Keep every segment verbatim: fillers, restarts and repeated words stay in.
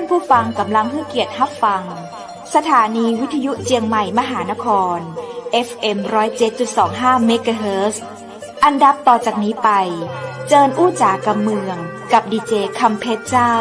ผู้ฟังก่ำลังหื้อเกียรติฮับฟัง สถานีวิทยุเจียงใหม่มหานคร เอฟเอ็ม ร้อยเจ็ดจุดสองห้า เมกะเฮิรตซ์ อันดับต่อจากนี้ไป เจิญอู้จ๋าก่ำเมือง กับดีเจคำเพชรเจ้า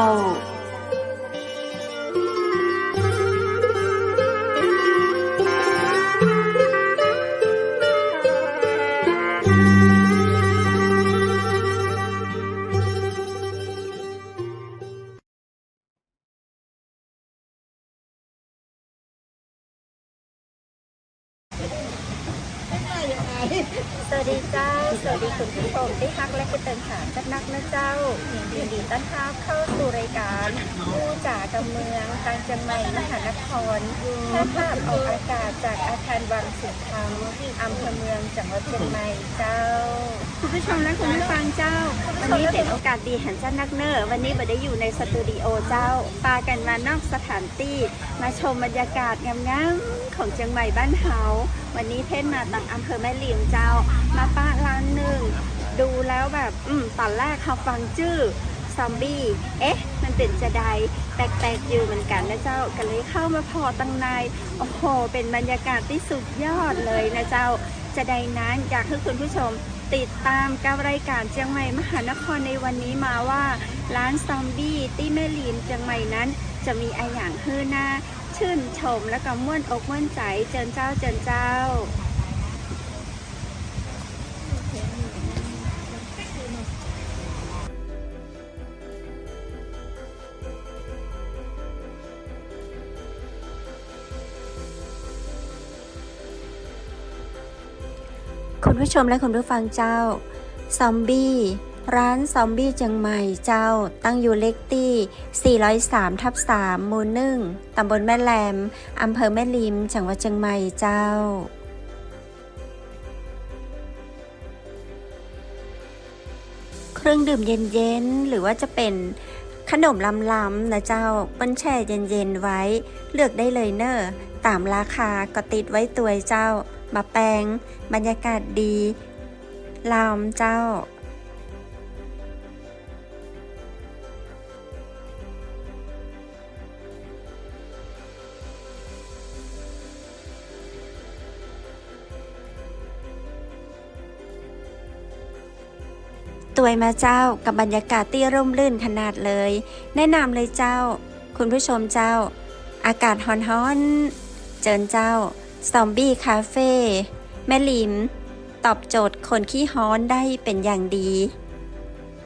สวัสดีเจ้า สวัสดีคุณผู้ชมตี้ฮักและกระเติงหาจัดนักนะเจ้า ยินดีต้อนรับเข้าสู่รายการอู้จ๋าก่ำเมือง ตางเจียงใหม่มหานคร ถ่ายทอดออกอากาศจากอาคารวังสิงห์คำ อำเภอเมือง จังหวัดเจียงใหม่เจ้า คุณผู้ชมและคุณผู้ฟังเจ้า วันนี้เป๋นโอกาสดีหันจัดนักเน่อ วันนี้บ่ได้อยู่ในสตูดิโอเจ้า ปากั๋นมานอกสถานตี้ มาชมบรรยากาศงามๆ ของเจียงใหม่บ้านเฮา วันนี้เพ่นมาตางอำเภอแม่ริมเจ้า มาปะร้านนึ่ง ดูแล้วแบบ อืม ต๋อนแรกเฮาฟังจื้อซอมบี้ เอ๊ะ มันเป๋นจาใด แปลกๆ อยู่เหมือนกั๋นนะเจ้า ก็เลยเข้ามาผ่อตังใน โอ้โห เป๋นบรรยากาศตี้สุดยอดเลยนะเจ้า จาใดนั้นอยากหื้อคุณผู้ชมติดต๋ามกับรายการเจียงใหม่มหานครในวันนี้มาว่า ร้านซอมบี้ตี้แม่ริมเจียงใหม่นั้น จะมีอะหยังหื้อน่าชื่นชมและก็ม่วนอกม่วนใจ๋ เจิญเจ้า เจิญเจ้า คุณผู้ชมและคุณผู้ฟังเจ้า ซอมบี้ ร้านซอมบี้เจียงใหม่เจ้า ตั้งอยู่เลขตี้ สี่ร้อยสามทับสาม หมู่หนึ่ง ตำบลแม่แรม อำเภอแม่ริม จังหวัดเจียงใหม่เจ้า เครื่องดื่มเย็นๆ หรือว่าจะเป๋นขนมลำๆ นะเจ้า เปิ้นแช่เย็นๆ ไว้ เลือกได้เลยเน่อ ต๋ามราคาก็ติดไว้ตวยเจ้า บ่แปง บรรยากาศดี ลำเจ้า ตวยมาเจ้า กับบรรยากาศตี้ร่มรื่นขนาดเลย แนะนำเลยเจ้า คุณผู้ชมเจ้า อากาศฮ้อนๆ เจิญเจ้า ซอมบี้คาเฟ่ แม่ริม ตอบโจทย์คนขี้ฮ้อนได้เป๋นอย่างดี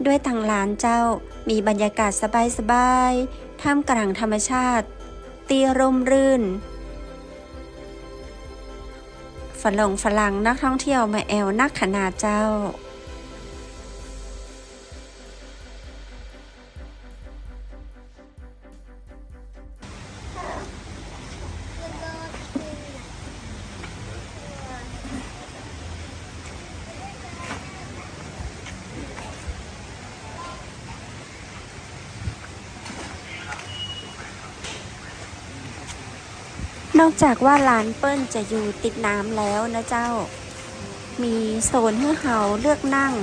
ด้วยตางลานเจ้า มีบรรยากาศสบายๆ ท่ามกลางธรรมชาติ ตี้ร่มรื่น ฝรงฝรั่งนักท่องเที่ยวมาแอ่วนักขนาดเจ้า นอกจากว่าลานเปิ้นจะอยู่ติดน้ำแล้วนะเจ้า มีโซนหื้อเฮาเลือกนั่ง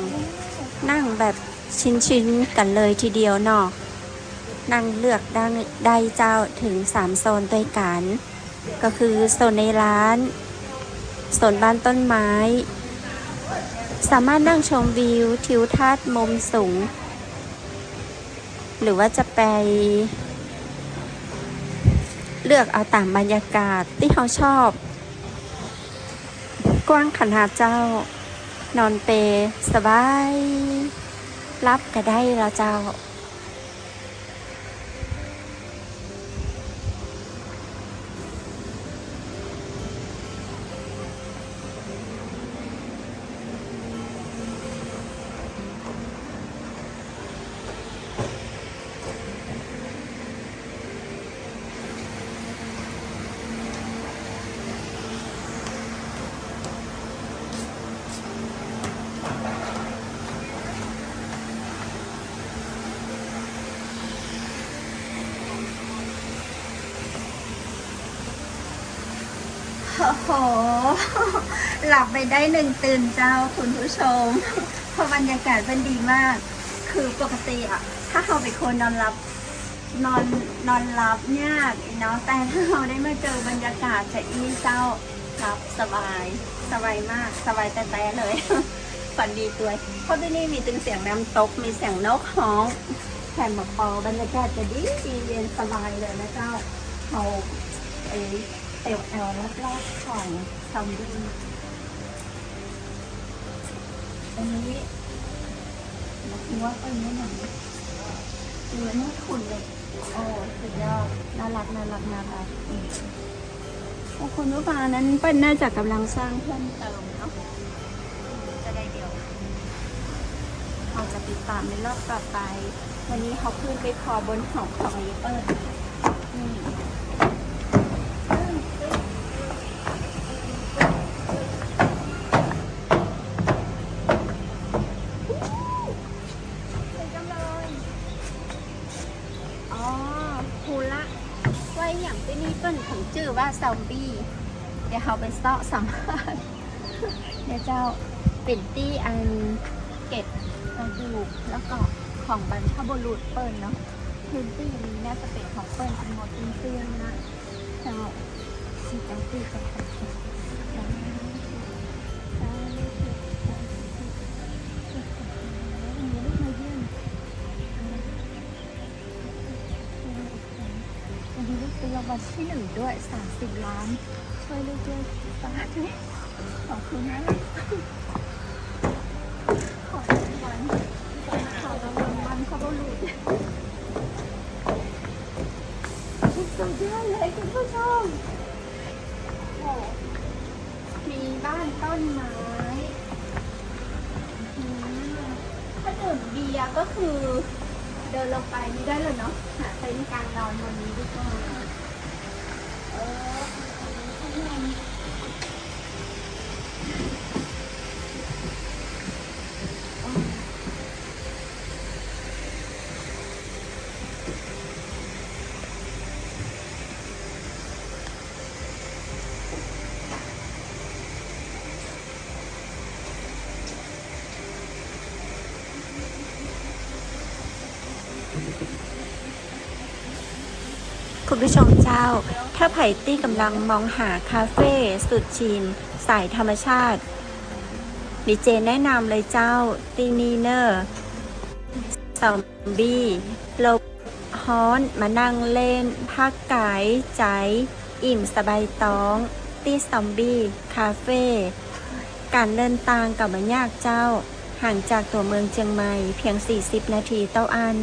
นั่งแบบชินๆ กั๋นเลยทีเดียวเนาะ นั่งเลือกได้ ได้เจ้า เถิงสามโซนตวยกั๋น ก็คือโซนในร้าน โซนบ้านต้นไม้ สามารถนั่งชมวิวทิวทัศน์มุมสูง หรือว่าจะไปเลือกเอาต๋ามบรรยากาศตี้เฮาชอบ กว้างขนาดเจ้า นอนเปลสบาย หลับก็ได้ละเจ้า โอ้โห หลับไปได้หนึ่งตื่นเจ้าคุณผู้ชม เพราะบรรยากาศมันดีมาก คือปกติอะ ถ้าเฮาเป๋นคนนอนหลับ นอน นอนหลับยากอีเนาะ แต่ถ้าเฮาได้มาเจอบรรยากาศจะอี้เจ้า หลับสบาย สบายมาก สบายแต๊ๆ เลย ฝันดีตวย เพราะตี้นี่มีตึงเสียงน้ำตก มีเสียงนกฮ้อง แถมบ่ปอ บรรยากาศจะดีดี เย็นสบายเลยนะเจ้า เฮาไปเตียวแอวรอบๆ ของซอมบี้ อันนี้ หัวไปเนี่ยหน่อย หัวเนี่ยขุ่นเลย โอ้ สุดยอด น่ารัก น่ารัก น่ารัก อืม โอ้ คุณผู้ฟัง อันนั้นเปิ้นน่าจะกำลังสร้างเพิ่มเติมเนาะ จะได้เดี๋ยว เฮาจะติดตามในรอบต่อไป วันนี้เฮาขึ้นไปผ่อบนหอคอยเปิ้น อืม ไปกันเลย อ๋อ ฮู้ละ ว่าอะหยังตี้นี่เปิ้นถึงจื้อว่าซอมบี้ เดี๋ยวเฮาไปเซาะสัมภาษณ์ เนี่ยเจ้า เป๋นตี้อันเก็บกระดูก แล้วก็ของบรรพบุรุษเปิ้นเนาะ พื้นตี้นี้น่าจะเป๋นของเปิ้นตึงหมดตึงเตื้องนะ เจ้า สิเจ้าตี้เจ้า วันนี้ลูกถูกรางวัลที่หนึ่งด้วย สามสิบล้าน ช่วยลูกด้วย สาธุ ขอบคุณนะ ขอรางวัล ขอรางวัลบรรพบุรุษ สุดยอดเลยคุณผู้ชม โอ้โห มีบ้านต้นไม้ อืม ถ้าดื่มเบียร์ก็คือ เดินลงไปนี่ได้เลยเนาะ หาเต็นท์กางนอนบนนี้ดีกว่า เออ คุณผู้ชมเจ้า ถ้าใผตี้ก่ำลังมองหาคาเฟ่สุดชิลสายธรรมชาติ ดีเจแนะนำเลยเจ้า ตี้นี่เน่อ ซอมบี้ หลบฮ้อน มานั่งเล่น พักกายใจ๋ อิ่มสบายต๊อง ตี้ซอมบี้คาเฟ่ ก๋านเดินตางก็บ่ยากเจ้า ห่างจากตั๋วเมืองเจียงใหม่เพียงสี่สิบนาทีเต้าอั้น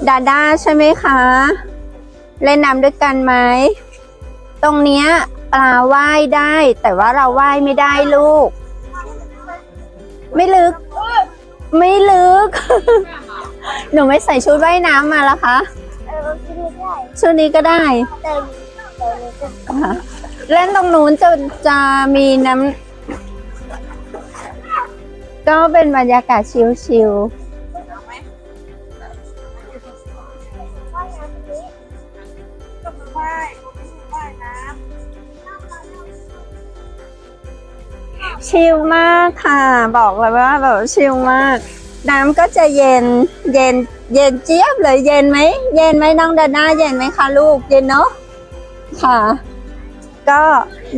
ดาด้าใช่ไหมคะ เล่นน้ำด้วยกันไหม ตรงเนี้ยปลาว่ายได้ แต่ว่าเราว่ายไม่ได้ลูก ไม่ลึก ไม่ลึก หนูไม่ใส่ชุดว่ายน้ำมาละคะ เออ ชุดนี้ก็ได้ ชุดนี้ก็ได้ แต่ แต่ เล่นตรงนู้นจะ จะมีน้ำ ก็เป็นบรรยากาศชิลๆ ชิลมากค่ะ บอกเลยว่าแบบชิลมาก น้ำก็จะเย็น เย็น เย็นเจี๊ยบเลย เย็นไหม เย็นไหมน้องดาด้า เย็นไหมคะลูก เย็นเนาะ ค่ะ ก็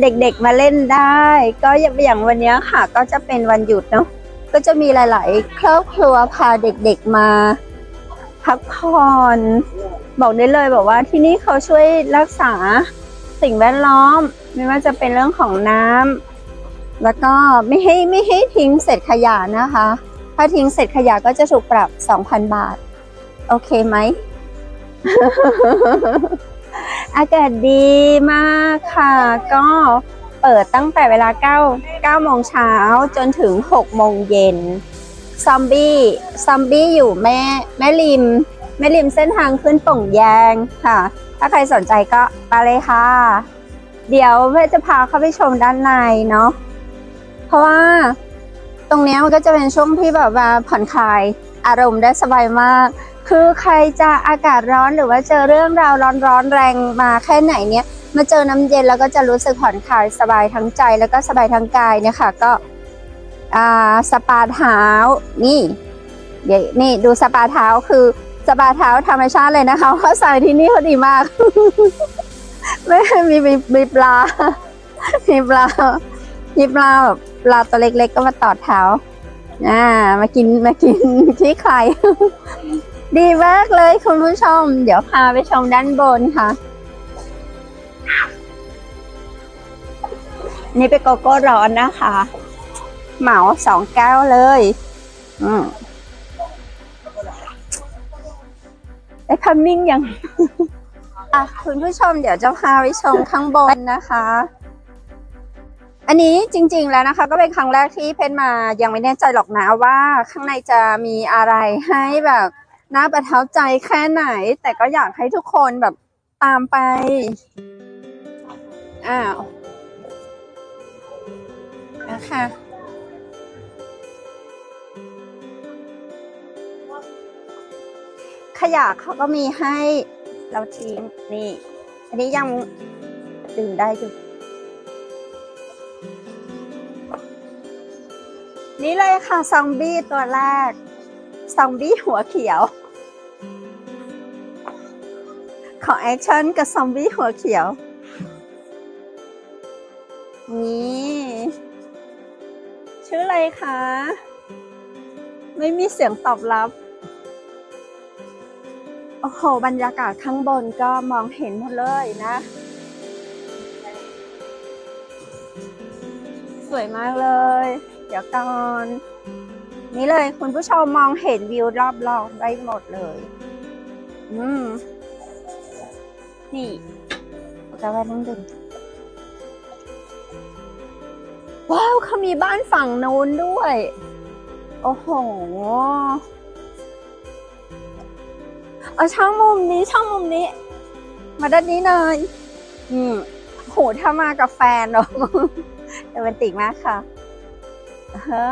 เด็กๆมาเล่นได้ ก็อย่างวันเนี้ยค่ะ ก็จะเป็นวันหยุดเนาะ ก็จะมีหลายๆครอบครัวพาเด็กๆมาพักผ่อน บอกได้เลยแบบว่าที่นี่เขาช่วยรักษาสิ่งแวดล้อม ไม่ว่าจะเป็นเรื่องของน้ำ แล้วก็ไม่ให้ ไม่ให้ทิ้งเศษขยะนะคะ ถ้าทิ้งเศษขยะก็จะถูกปรับ สองพันบาท โอเคไหม อากาศดีมากค่ะ ก็เปิดตั้งแต่เวลา เก้า เก้าโมงเช้าจนถึง หกโมงเย็น ซอมบี้ ซอมบี้อยู่แม่ แม่ริม แม่ริมเส้นทางขึ้นโป่งแยงค่ะ ถ้าใครสนใจก็ไปเลยค่ะ เดี๋ยวแม่จะพาเข้าไปชมด้านในเนาะ เพราะว่าตรงเนี้ยมันก็จะเป็นช่วงที่แบบว่าผ่อนคลายอารมณ์ได้สบายมาก คือใครจะอากาศร้อนหรือว่าเจอเรื่องราวร้อนๆแรงมาแค่ไหนเนี่ย มาเจอน้ำเย็นแล้วก็จะรู้สึกผ่อนคลายสบายทั้งใจแล้วก็สบายทั้งกายเนี่ยค่ะ ก็ อ่า สปาเท้า นี่ เดี๋ยว นี่ดูสปาเท้า คือสปาเท้าธรรมชาติเลยนะคะ เพราะสายที่นี่เขาดีมาก แม่ มี มี มีปลา มีปลา มีปลาแบบปลาตัวเล็กๆก็มาตอดเท้า อ่า มากิน มากินขี้ใคร ดีมากเลยคุณผู้ชม เดี๋ยวพาไปชมด้านบนค่ะ นี่เป็นโกโก้ร้อนนะคะ เหมาสองแก้วเลย อืม ได้พัมมิ่งยัง อ่ะ คุณผู้ชม เดี๋ยวจะพาไปชมข้างบนนะคะ อันนี้จริงๆแล้วนะคะ ก็เป็นครั้งแรกที่เพชรมา ยังไม่แน่ใจหรอกนะว่าข้างในจะมีอะไรให้แบบน่าประทับใจแค่ไหน แต่ก็อยากให้ทุกคนแบบตามไป อ้าว นะคะ ขยะเขาก็มีให้เราทิ้ง นี่ อันนี้ยังดื่มได้อยู่ นี่เลยค่ะ ซอมบี้ตัวแรก ซอมบี้หัวเขียว ขอแอคชั่นกับซอมบี้หัวเขียว นี่ ชื่ออะไรคะ ไม่มีเสียงตอบรับ โอ้โห บรรยากาศข้างบนก็มองเห็นหมดเลยนะ สวยมากเลย เดี๋ยวก่อน นี่เลย คุณผู้ชมมองเห็นวิวรอบๆได้หมดเลย อืม นี่ จะว่านั่งดื่ม ว้าว เขามีบ้านฝั่งนู้นด้วย โอ้โห เอาช่างมุมนี้ ช่างมุมนี้ มาด้านนี้หน่อย อืม โห ถ้ามากับแฟนเนาะ โรแมนติกมากค่ะ อ่าฮะ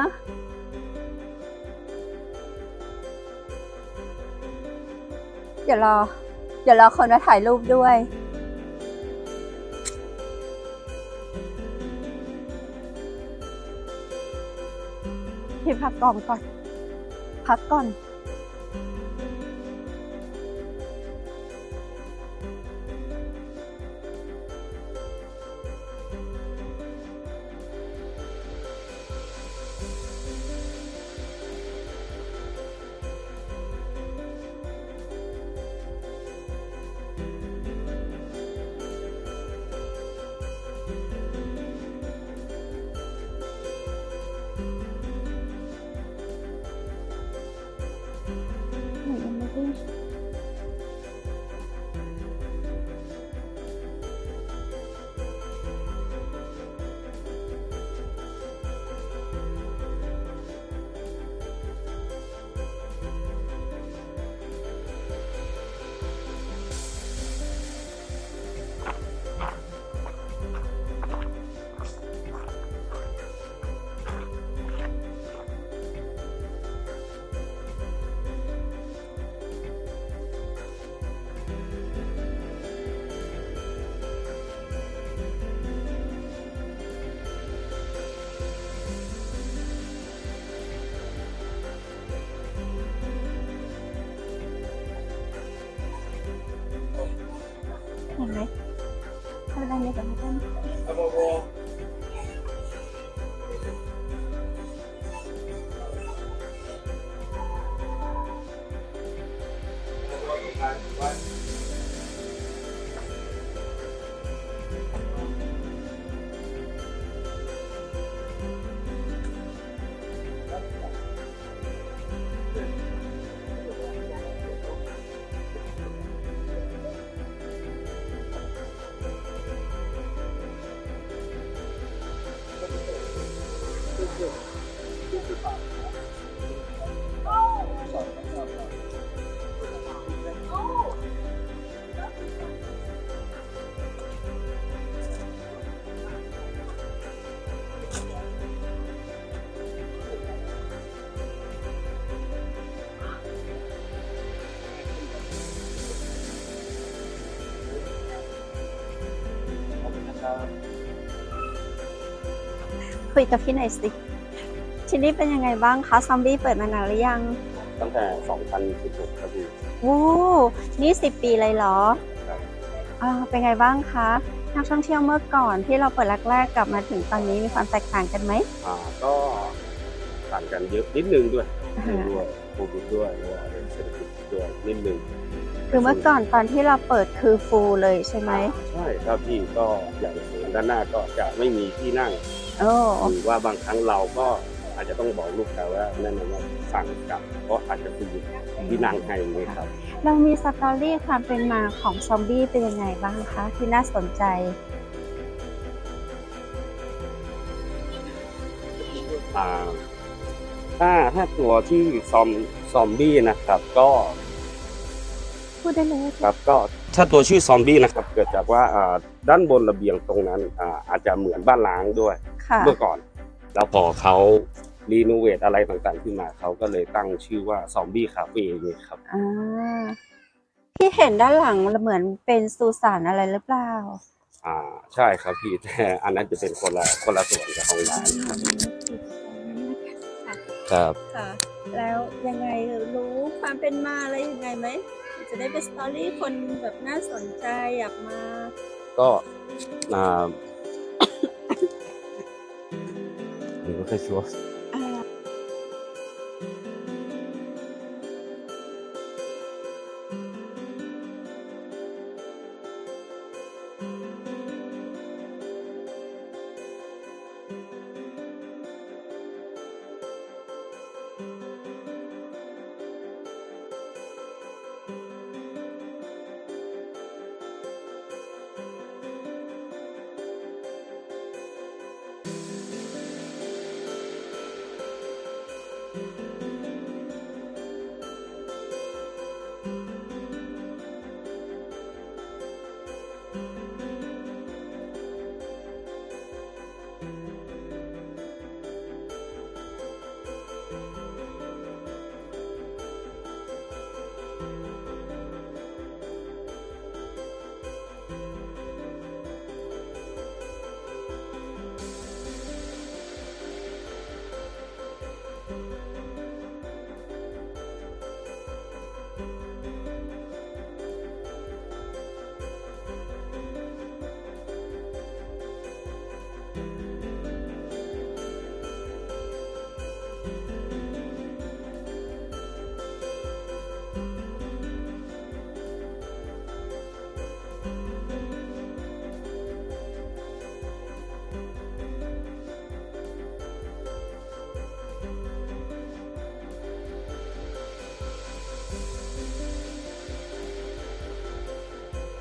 เดี๋ยวรอ เดี๋ยวรอคนมาถ่ายรูปด้วย พี่พักกองก่อน พักก่อน คุยกับพี่หน่อยสิ ที่นี่เป็นยังไงบ้างคะ ซอมบี้เปิดมานานหรือยัง ตั้งแต่สองพันสิบหกครับพี่ โอ้ นี่สิบปีเลยเหรอ ครับ อ่า เป็นไงบ้างคะ นักท่องเที่ยวเมื่อก่อนที่เราเปิดแรกๆ กับมาถึงตอนนี้มีความแตกต่างกันไหม อ่า ก็ต่างกันเยอะนิดนึงด้วย อ่า ด้วย โควิดด้วย แล้วก็เรื่องเศรษฐกิจด้วยนิดนึง คือเมื่อก่อนตอนที่เราเปิดคือ full เลยใช่ไหม อ่า ใช่ครับพี่ ก็อย่างโซนด้านหน้าก็จะไม่มีที่นั่ง โอ้ หรือว่าบางครั้งเราก็อาจจะต้องบอกลูกค้าว่า แนะนำว่าสั่งกลับ เพราะอาจจะไม่มีที่นั่งให้อย่างเงี้ยครับ เรามีสตอรี่ความเป็นมาของซอมบี้เป็นยังไงบ้างคะ ที่น่าสนใจ อ่า ถ้า ถ้าตัวชื่อซอม ซอมบี้นะครับ ก็ พูดได้เลย ครับ ก็ถ้าตัวชื่อซอมบี้นะครับ เกิดจากว่า อ่า ด้านบนระเบียงตรงนั้น อ่า อาจจะเหมือนบ้านร้างด้วย ค่ะ เมื่อก่อน แล้วพอเขารีโนเวทอะไรต่างๆ ขึ้นมา เขาก็เลยตั้งชื่อว่าซอมบี้คาเฟ่นี่ครับ อ่า ที่เห็นด้านหลังเหมือนเป็นสุสานอะไรหรือเปล่า อ่า ใช่ครับพี่ แต่อันนั้นจะเป็นคนละ คนละส่วนกับของร้านครับ ครับ ค่ะ แล้วยังไงรู้ความเป็นมาอะไรยังไงไหม จะได้เป็นสตอรี่คนแบบน่าสนใจอยากมา ก็ อ่า หรือว่าแค่ชัวร์ อ่า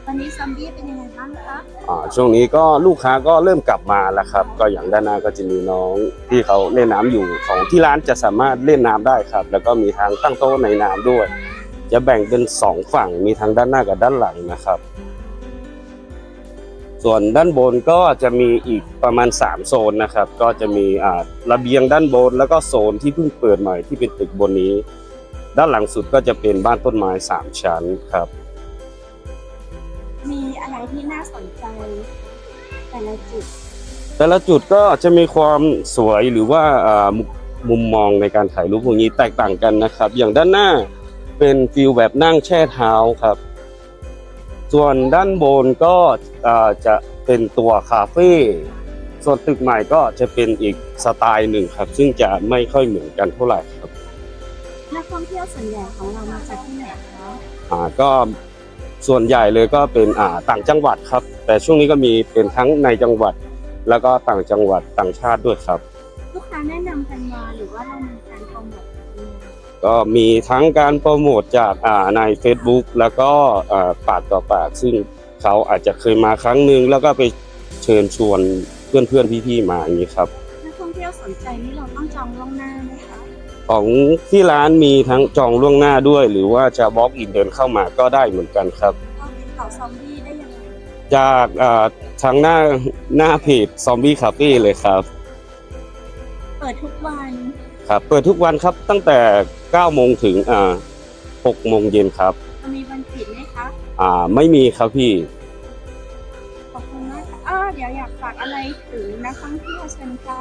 ตอนนี้ซอมบี้เป็นยังไงบ้างคะ อ่า ช่วงนี้ก็ลูกค้าก็เริ่มกลับมาแล้วครับ ก็อย่างด้านหน้าก็จะมีน้องที่เขาเล่นน้ำอยู่ ของที่ร้านจะสามารถเล่นน้ำได้ครับ แล้วก็มีทั้งตั้งโต๊ะในน้ำด้วย จะแบ่งเป็นสองฝั่ง มีทั้งด้านหน้ากับด้านหลังนะครับ ส่วนด้านบนก็จะมีอีกประมาณสามโซนนะครับ ก็จะมี อ่า ระเบียงด้านบน แล้วก็โซนที่เพิ่งเปิดใหม่ที่เป็นตึกบนนี้ ด้านหลังสุดก็จะเป็นบ้านต้นไม้สามชั้นครับ มีอะไรที่น่าสนใจแต่ละจุด แต่ละจุดก็จะมีความสวยหรือว่า อ่า มุม มุมมองในการถ่ายรูปพวกนี้แตกต่างกันนะครับ อย่างด้านหน้าเป็นฟีลแบบนั่งแช่เท้าครับ ส่วนด้านบนก็ อ่า จะเป็นตัวคาเฟ่ ส่วนตึกใหม่ก็จะเป็นอีกสไตล์หนึ่งครับ ซึ่งจะไม่ค่อยเหมือนกันเท่าไหร่ครับ นักท่องเที่ยวส่วนใหญ่ของเรามาจากที่ไหนคะ อ่า ก็ส่วนใหญ่เลยก็เป็น อ่า ต่างจังหวัดครับ แต่ช่วงนี้ก็มีเป็นทั้งในจังหวัด แล้วก็ต่างจังหวัด ต่างชาติด้วยครับ ลูกค้าแนะนำกันมาหรือว่าเรามีการโปรโมทเอง ก็มีทั้งการโปรโมทจาก อ่า ในเฟซบุ๊ก แล้วก็ อ่า ปากต่อปาก ซึ่งเขาอาจจะเคยมาครั้งหนึ่ง แล้วก็ไปเชิญชวนเพื่อนๆ พี่ๆ มาอย่างนี้ครับ นักท่องเที่ยวสนใจนี่เราต้องจองล่วงหน้าไหมคะ ของที่ร้านมีทั้งจองล่วงหน้าด้วย หรือว่าจะ walk in เดินเข้ามาก็ได้เหมือนกันครับ เราติดต่อซอมบี้ได้ยังไง จาก อ่า ทางหน้า หน้าเพจซอมบี้คาเฟ่เลยครับ เปิดทุกวัน ครับ เปิดทุกวันครับ ตั้งแต่เก้าโมงถึง อ่า หกโมงเย็นครับ จะมีวันปิดไหมคะ อ่า ไม่มีครับพี่ ขอบคุณมากค่ะ อ้อ เดี๋ยวอยากฝากอะไรถึงนักท่องเที่ยว เชิญค่ะ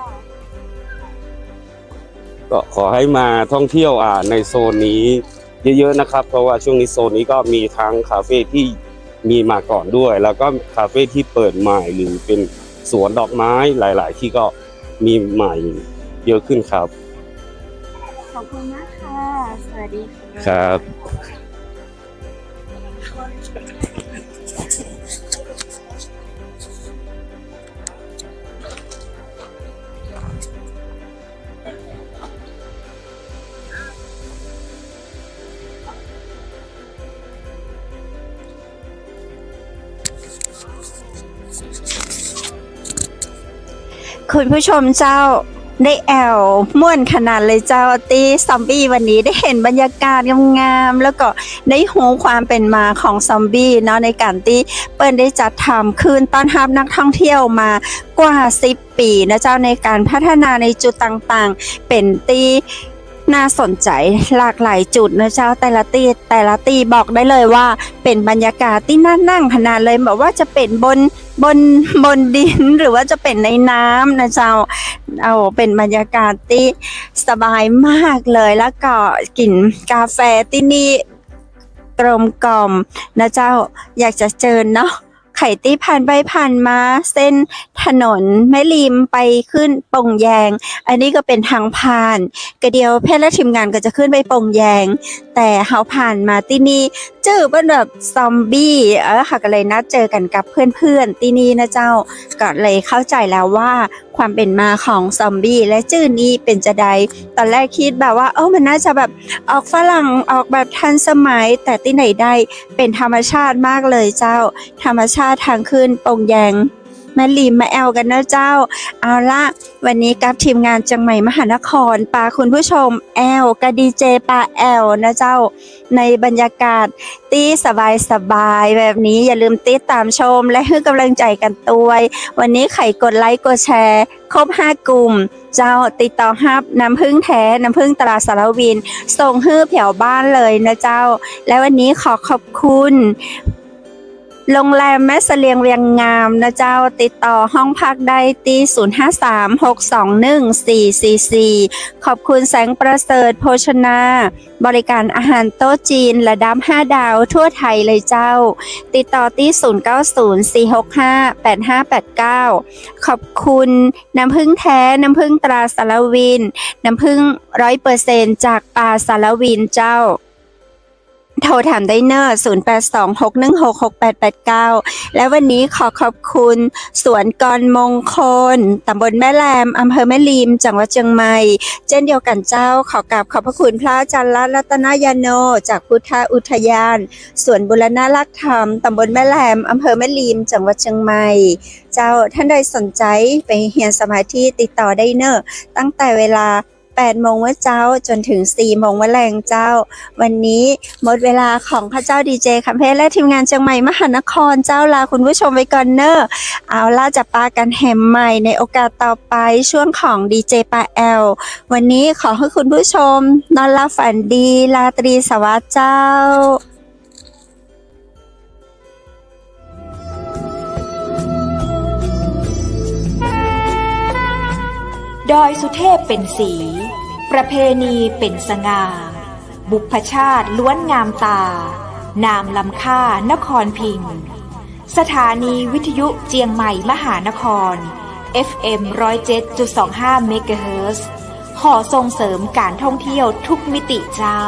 ก็ขอให้มาท่องเที่ยว อ่า ในโซนนี้เยอะๆ นะครับ เพราะว่าช่วงนี้โซนนี้ก็มีทั้งคาเฟ่ที่มีมาก่อนด้วย แล้วก็คาเฟ่ที่เปิดใหม่ หรือเป็นสวนดอกไม้หลายๆ ที่ก็มีใหม่เยอะขึ้นครับ ขอบคุณมากค่ะ สวัสดีค่ะ ครับ คุณผู้ชมเจ้า ได้แอ่วม่วนขนาดเลยเจ้า ตี้ซอมบี้วันนี้ได้หันบรรยากาศงามๆ แล้วก็ได้ฮู้ความเป๋นมาของซอมบี้เนาะ ในก๋านตี้เปิ้นได้จัดทำขึ้นต้อนฮับนักท่องเที่ยวมากว่าสิบปี๋นะเจ้า ในก๋านพัฒนาในจุดต่างๆ เป๋นตี้ น่าสนใจ๋หลากหลายจุดนะเจ้า แต่ละตี้ แต่ละตี้บอกได้เลยว่าเป๋นบรรยากาศตี้น่านั่งขนาดเลย บ่ว่าจะเป๋นบน บน บนดิน หรือว่าจะเป๋นในน้ำนะเจ้า เอา เป๋นบรรยากาศตี้สบายมากเลย แล้วก็กลิ่นกาแฟตี้นี่กลมกล่อมนะเจ้า อยากจะเจิญเนาะ ใผตี้ผ่านไปผ่านมาเส้นถนนแม่ริมไปขึ้นโป่งแยง อันนี้ก็เป๋นทางผ่าน กะเดี่ยวเพชรและทีมงานก็จะขึ้นไปโป่งแยง แต่เฮาผ่านมาตี้นี่ จื้อเปิ้นแบบซอมบี้ เออ เฮาก็เลยนัดเจอกั๋นกับเปื้อนๆ ตี้นี่นะเจ้า ก็เลยเข้าใจ๋แล้วว่า ความเป๋นมาของซอมบี้และจื้อนี้เป๋นจาใด ต๋อนแรกกึ๊ดแบบว่า เออ มันน่าจะแบบออกฝรั่ง ออกแบบทันสมัย แต่ตี้ไหนได้ เป๋นธรรมชาติมากเลยเจ้า ธรรมชาติทางขึ้นโป่งแยงแม่ริม มาแอ่วกั๋นนะเจ้า เอาละ วันนี้กับทีมงานเจียงใหม่มหานคร ปาคุณผู้ชมแอ่วกับดีเจปาแอ่วนะเจ้า ในบรรยากาศตี้สบายๆ แบบนี้ อย่าลืมติดต๋ามชมและหื้อก๋ำลังใจ๋กั๋นตวย วันนี้ใผกดไลก์กดแชร์ครบห้ากลุ่มเจ้า ติดต่อฮับน้ำผึ้งแท้ น้ำผึ้งตราสารวิน ส่งหื้อแถวบ้านเลยนะเจ้า และวันนี้ขอขอบคุณ โรงแรมแม่เสลียงเวียงงามนะเจ้า ติดต่อห้องพักได้ตี้ ศูนย์ห้าสาม หกสองหนึ่ง สี่สี่สี่ ขอบคุณแสงประเสริฐโภชนา บริการอาหารโต๊ะจีนระดับห้าดาวทั่วไทยเลยเจ้า ติดต่อตี้ ศูนย์เก้าศูนย์ สี่หกห้า แปดห้าแปดเก้า ขอบคุณน้ำผึ้งแท้ น้ำผึ้งตราสารวิน น้ำผึ้งร้อยเปอร์เซ็นต์จากป่าสารวินเจ้า โทรถามได้เน่อ ศูนย์แปดสอง หกหนึ่งหก หกแปดแปดเก้า และวันนี้ขอขอบคุณสวนกรมงคล ตำบลแม่แลม อำเภอแม่ริม จังหวัดเจียงใหม่ เจ้นเดียวกั๋นเจ้า ขอกราบขอบพระคุณพระอาจารย์รัตนยาโน จากพุทธอุทยานสวนบูรณะรักธรรม ตำบลแม่แลม อำเภอแม่ริม จังหวัดเจียงใหม่ เจ้า ท่านใดสนใจ๋ไปเฮียนสมาธิติดต่อได้เน่อ ตั้งแต่เวลา แปดโมงเมื่อเจ๊าจ๋นเถิงสี่โมงเมื่อแลงเจ้า วันนี้หมดเวลาของข้าเจ้าดีเจคำเพชรและทีมงานเจียงใหม่มหานครเจ้า ลาคุณผู้ชมไปก่อนเน่อ เอาละ จะปะกั๋นแหมใหม่ในโอกาสต่อไปช่วงของดีเจปาแอ่ว วันนี้ขอหื้อคุณผู้ชมนอนหลับฝันดี ราตรีสวัสดิ์เจ้า ดอยสุเทพเป๋นสี ประเพณีเป๋นสง่า บุพชาติล้วนงามตา นามล้ำค่านครพิงค์ สถานีวิทยุเจียงใหม่มหานคร เอฟเอ็ม ร้อยเจ็ดจุดสองห้า เมกะเฮิรตซ์ ขอส่งเสริมก๋านท่องเที่ยวทุกมิติเจ้า